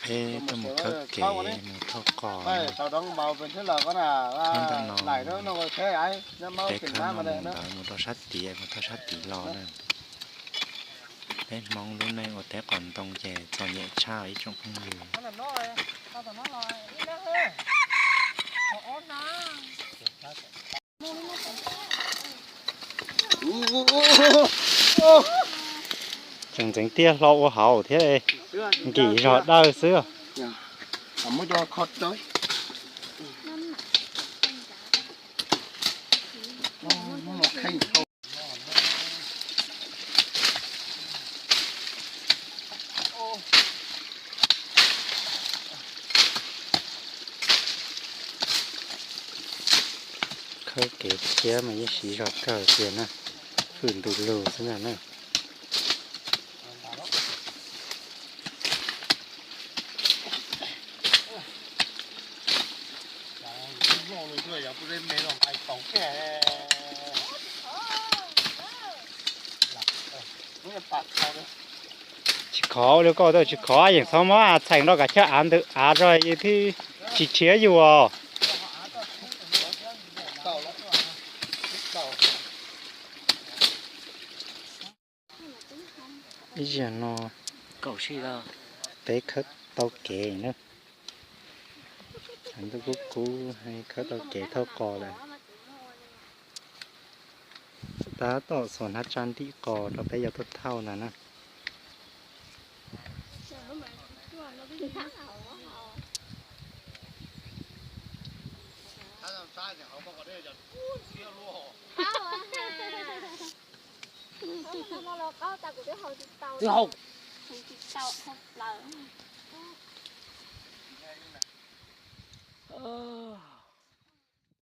Peb tuaj mus khawb kev mus thauj qos na. Khawb ntawm no, peb khawb no mus ntawd mus rau sab tid, mus thauj sab tid los na. Peb Hmoob lub neej ua teb qos ntoo ces txom nyem tshaj ib tsoom phooj ywg. Tseem ntxeev tiaj hlo ua hauv thiab, nkim zog dawj xwb. Khawb kev thiab mas yeej siv zog kawg tiag na, hwm ntu lug xwb ntag na. Tsis khov ua li koj tau, tsis khov yeej txhob muab txheem rau kav chawj av ntawd av tso, thiaj tsis tshiab yus os. Ib zaug no peb khawb tau kev na. Ntuj kub kub, khawb tau kev thauj qos lawm. Tab tom xuas hnab tsab ntim qos rau peb yuav tuaj thauj ntag na. Twb hau.